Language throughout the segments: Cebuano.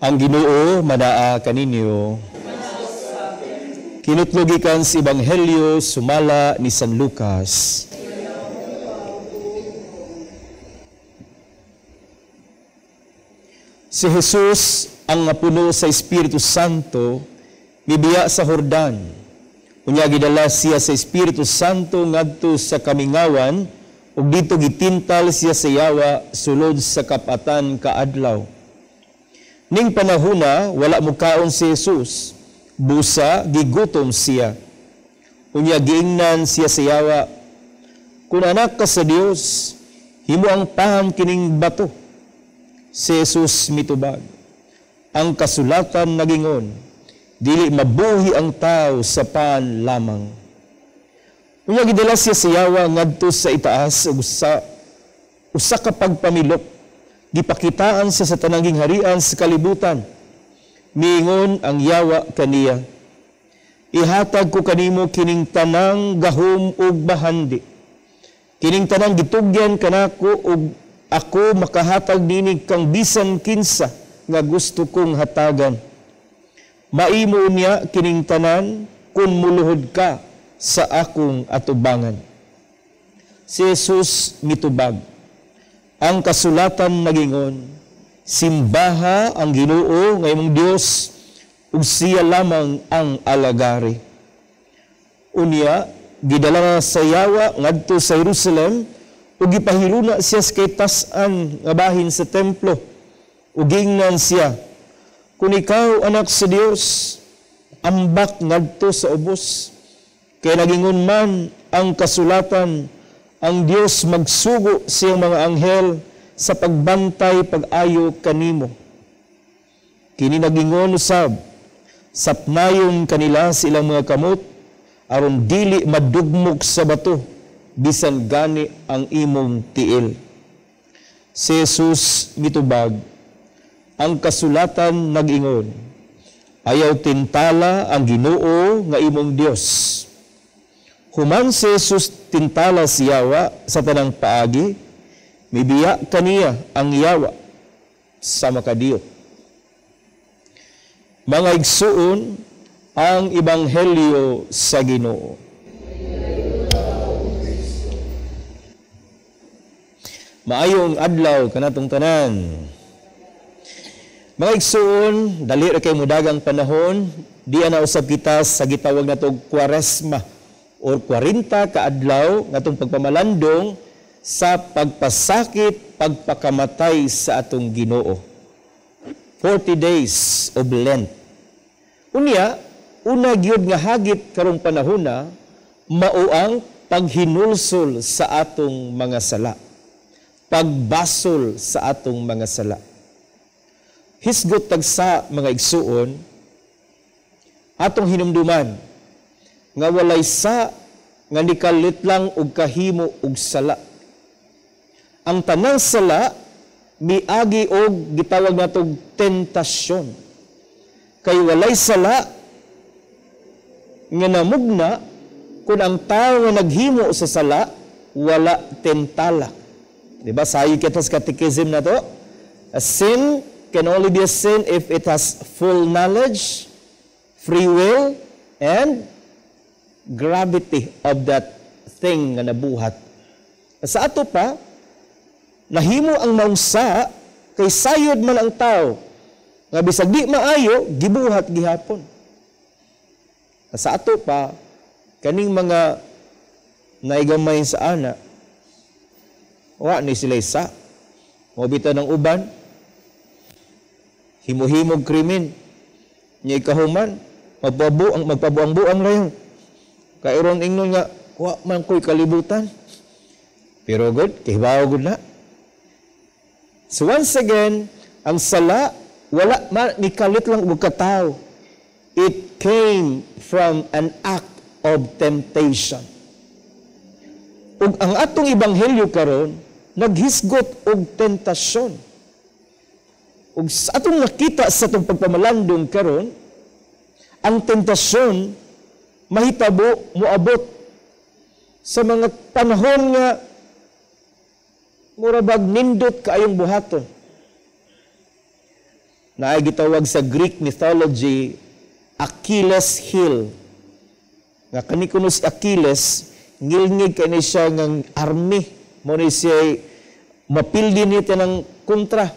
Ang Ginoo manaa kaninyo. Kinutlo gikan sa Ebanghelyo sumala ni San Lucas. Si Jesus ang napuno sa Espiritu Santo mibiya sa Jordan. Unya gidala siya sa Espiritu Santo ngadto sa kamingawan ug didto gitintal siya sa yawa sulod sa kapatan ka adlaw. Ning panahuna wala mukaon si Jesus, busa gigutom siya. Unya giingnan siya sa yawa, "Kun anak ka sa Dios, himo ang pan kining bato." Si Jesus mitubag, "Ang kasulatan nagingon, dili mabuhi ang tao sa pan lamang." Unya gidala siya sa yawa ngadto sa itaas ug sa usa ka pagpamilok. Gipakitaan siya sa tanang gingharian sa kalibutan. Miingon ang yawa kaniya, "Ihatag ko kanimo kining tanang gahom ug bahandi. Kining tanang gitugyan kanako ug ako makahatag nini kang bisan kinsa nga gusto kong hatagan. Maimo niya kining tanan kun muluhod ka sa akong atubangan." Si Jesus mitubag, "Ang kasulatan nagingon, simbaha ang Ginoo nga imong Dios ug siya lamang ang alagari." Unya gidala sa yawa ngadto sa Jerusalem ug gipahiluna siya sa kay tas-an nga bahin sa templo ug giingnan siya, "Kung ikaw anak sa Dios, ambak ngadto sa ubos. Kay nagingon man ang kasulatan, ang Dios magsugo siyang mga anghel sa pagbantay pag-ayo kanimo. Kini nagingon usab, sapnayon kanila sa ilang mga kamot aron dili madugmok sa bato bisan gani ang imong tiil." Si Jesus mitubag, "Ang kasulatan nagingon, ayaw tintala ang Ginoo nga imong Dios." Human si Jesus tintala si yawa sa tanang paagi, mibiya kaniya ang yawa sa makadiyot. Mga igsuon, ang Ebanghelyo sa Ginoo. Maayong adlaw kanatong tanan. Mga igsuon, dali ra kay mudagang panahon, di na usab kita sa gitawag natog Kwaresma or 40 kaadlaw ngatong pagpamalandong sa pagpasakit, pagpakamatay sa atong Ginoo. 40 days of Lent. Unya, una gyud nga hagit karong panahona mao ang paghinulsol sa atong mga sala. Pagbasol sa atong mga sala. Hisgot tagsa, mga igsuon, atong hinumduman nga walay sa nga nikalit lang og kahimo og sala. Ang tanang sala miagi og gitawag natog tentasyon. Kay walay sala nga namugna kung ang tao nga naghimo sa sala wala tentala. Diba? Sayo kita sa catechism na to. A sin can only be a sin if it has full knowledge, free will, and gravity of that thing nga nabuhat. Sa ato pa, nahimo ang maungsa kay sayod man ang tao nga bisag di maayo, gibuhat gihapon. Sa ato pa, kaning mga naigamay sa ana, wa ni sila isa. Mobita ng uban, himuhimog krimen, niya ikahuman, magpabuang-buang layo. Kairon ingnon nga, wa man ko'y kalibutan. Pero good, kihibaw good na. So once again, ang sala, wala man, nikalit lang og katao. It came from an act of temptation. Ug ang atong ebanghelyo karon naghisgot og tentasyon. Ug sa atong nakita sa atong pagpamalandong karon, ang tentasyon mahitabo moabot sa mga panahon nga mura bag nindot kaayong buhaton. Naay gitawag sa Greek mythology, Achilles heel. Nga kani kuno si Achilles, ngilngig kay ni siya ng army. Mao ni siya mapildi niya ng kontra.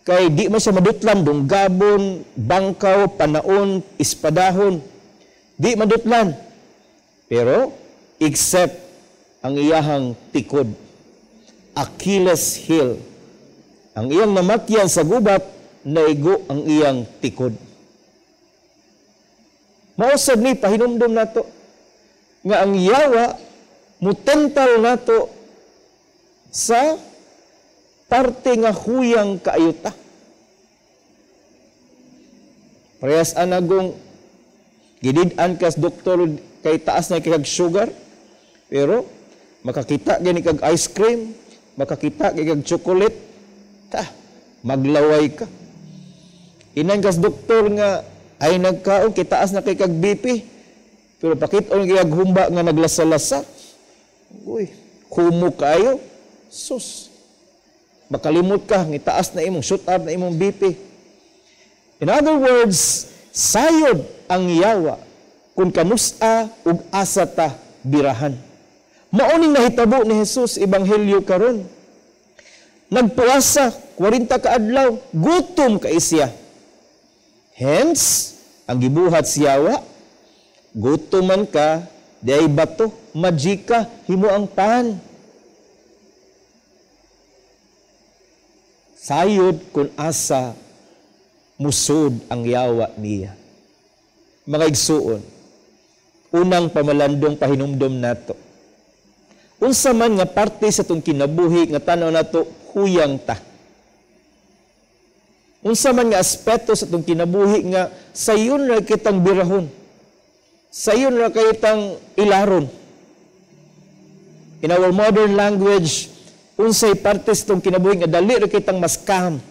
Kay di man siya madutlan, dunggabon, bangkaw, panaon, espadahon. Di madutlan. Pero, except ang iyahang tikod. Achilles heel. Ang iyang namatyan sa gubat, naigo ang iyang tikod. Mao sad ni pahinumdum nato nga ang yawa mutental nato sa parte nga huyang kaayo ta. Parehas anagong gidid-an kas doktor kay taas na kag sugar, pero makakita gani kag ice cream, makakita kag chocolate, ta maglaway ka. Inan kas doktor nga ay nagkaon kay taas na kay kag BP, pero pakit-on kay humba nga naglasa-lasa. Uy, humo kaayo. Sus. Makalimot ka, ngitaas na imong shoot up na imong BP. In other words, sayod ang yawa kung kanusa ug asa ta birahan. Mao ning nahitabo ni Jesus, Ebanghelyo karon. Nagpuasa 40 ka adlaw, gutom kay siya. Hence, ang gibuhat siyawa, gutom man ka, diay bato, majika, himo ang pan. Sayod kung asa musod ang yawa niya. Mga igsuon, unang pamalandong pahinumdom nato. Unsa man nga parte sa itong kinabuhi nga tanaw nato, huyang ta. Unsa man nga aspeto sa itong kinabuhi nga sayon ra kitang birahon. Sayon ra kitang ilaron. In our modern language, unsay parte sa itong kinabuhi nga dali ra kitang maskam.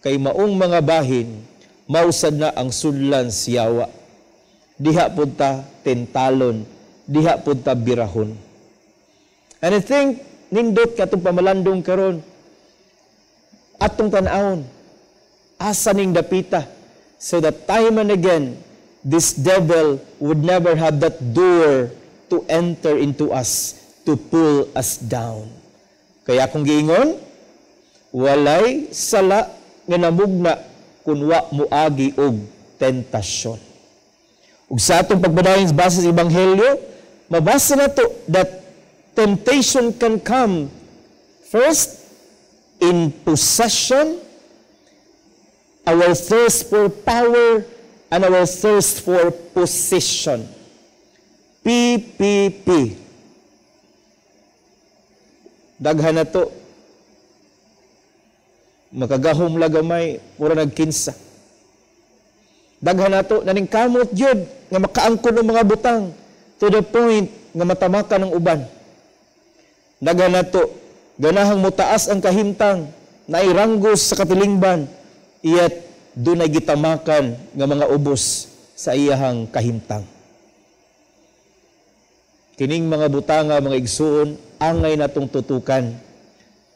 Kay maong mga bahin, mausad na ang sudlan siyawa. Diha pud ta tentalon, diha pud ta birahon. And I think nindot katong pamalandong karon, atong tan-awon, asa ning dapita, so that time and again, this devil would never have that door to enter into us, to pull us down. Kaya kung giingon, walay sala nga namugna kun wa muagi og tentasyon. Ug sa atong pagbadayon base sa Ebanghelyo, mabasa nato that temptation can come first in possession, our thirst for power, and our thirst for position. PPP. Daghan na to. Makagahom lagamay, mura nagkinsa. Daghan na to, naningkamot yun, nga makaangkon ng mga butang to the point nga matamakan ng uban. Daghan na to, ganahang mutaas ang kahimtang, nairanggos sa katilingban, iyat dunay gitamakan nga mga ubos sa iyahang kahimtang. Kining mga butanga, mga igsuon, angay natong tutukan,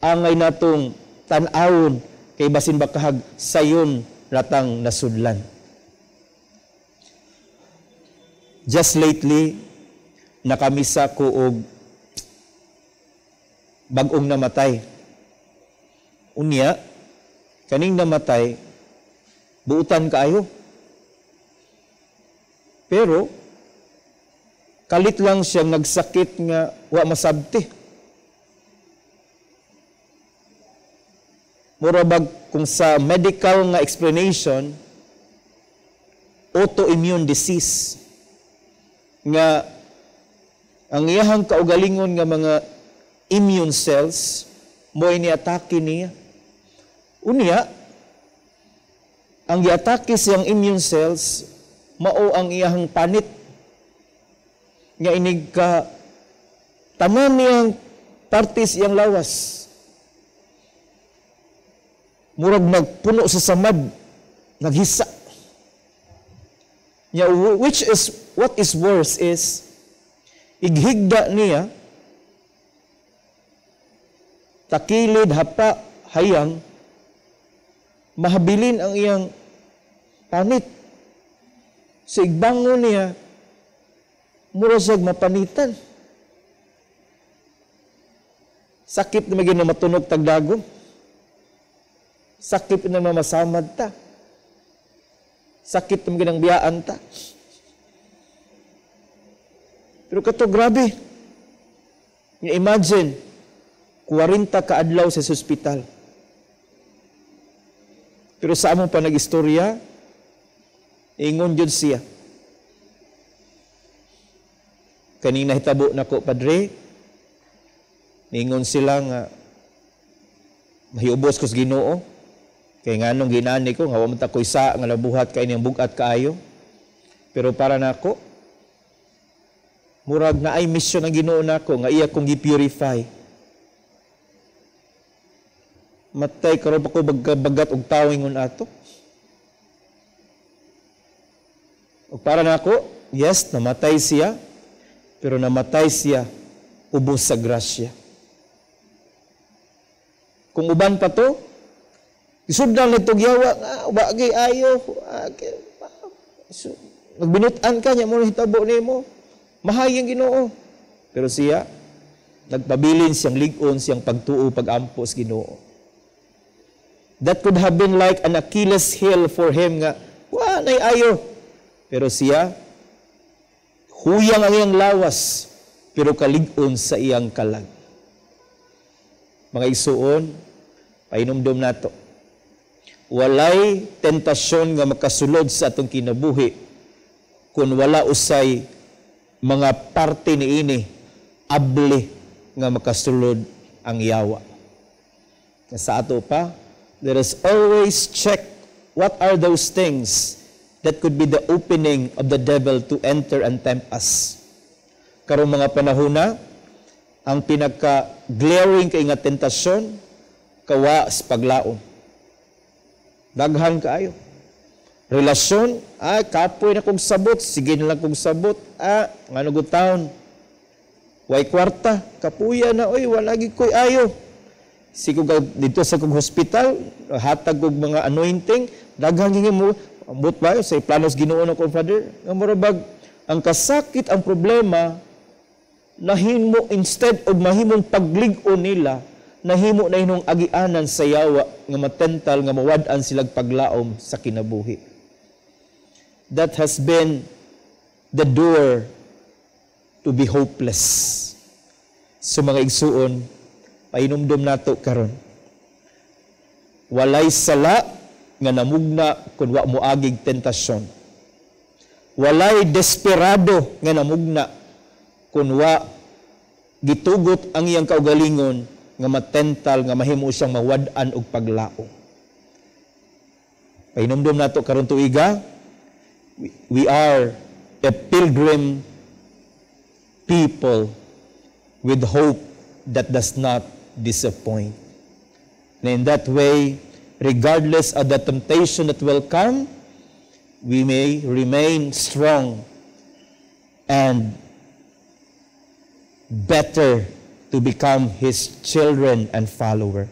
angay natong tan-awon, kay basin bakahag sayon ratang nasudlan. Just lately, nakamisa ko og bag-ong namatay. Unya, kaning namatay, buutan kaayo. Pero, kalit lang siyang nagsakit nga wa masabti. Mura bag kung sa medical nga explanation, autoimmune disease nga ang iyahang kaugalingon nga mga immune cells mo'y niatake niya. Unya, ang giatake siyang immune cells mao ang iyahang panit nga inig ka tanan niyang partes iyang lawas. Murag nagpuno sa samad, naghisa. Yeah, which is, what is worse is, ighigda niya, Takilid, hapa, hayang, mahabilin ang iyang panit. Sa igbangon niya, mura siya'g mapanitan. Sakit na maging na matunog tagdagom. Sakit na mamasamad ta. Sakit na maging ang biyaan ta. Pero kato grabe. Imagine, 40 ka adlaw sa ospital. Pero sa among panag-istorya, ingon jud siya. Kanina hitabo nako, Padre, ningon sila nga mahiubos ko sa Ginoo. Kay nganong ginani ko nga wa man ta ko isa nga nabuhat kay niyang bug-at kaayo. Pero para nako, murag naay mission ang Ginoo nako nga iya kong gi-purify. Matay karon pa ko bagat og tawo ingon ato. Og para nako, yes, namatay siya, pero namatay siya ubos sa grasya. Kung uban pa to, isudlan nito giyawa, wagi ayo, so, nagbinutan ka niya mo hitabo nimo, mahayang Ginoo. Pero siya, nagpabilin siyang lig-on, siyang pagtuo, pagampo sa Ginoo. That could have been like an Achilles heel for him nga, wa nay ayo. Pero siya, huyang ang iyang lawas, pero kalig-on sa iyang kalag. Mga igsuon, pahinumdom nato. Walay tentasyon nga makasulod sa atong kinabuhi kung wala usay mga parte niini abli nga makasulod ang yawa. Sa ato pa, let us always check what are those things that could be the opening of the devil to enter and tempt us. Karong mga panahon na, ang pinaka-glaring kay nga tentasyon, kawa sa paglaom. Daghan kaayo. Relasyon, kapoy na kong sabot, sige na lang kong sabot, ngano good taon. Way kwarta, kapuya na, oy, wala gid ko'y ayo. Sigo dito sa kong hospital, hatag kog mga anointing, daghan gyud mo, ambot ba sa planos Ginoo na kong Father, nga mura bag ang kasakit ang problema nahimo instead og mahimong paglig-on nila, nahimo na hinong agianan sa yawa nga matental nga mawad-an silag paglaom sa kinabuhi. That has been the door to be hopeless. So mga igsuon, pahinumdom nato karon. Walay sala nga namugna kun wa moagig tentasyon. Walay desperado nga namugna kun wa gitugot ang iyang kaugalingon nga matental nga mahimo siyang mawad-an og paglaom. Pahinumdom nato karon tuiga, we are a pilgrim people with hope that does not disappoint. And in that way, regardless of the temptation that will come, we may remain strong and better to become His children and follower.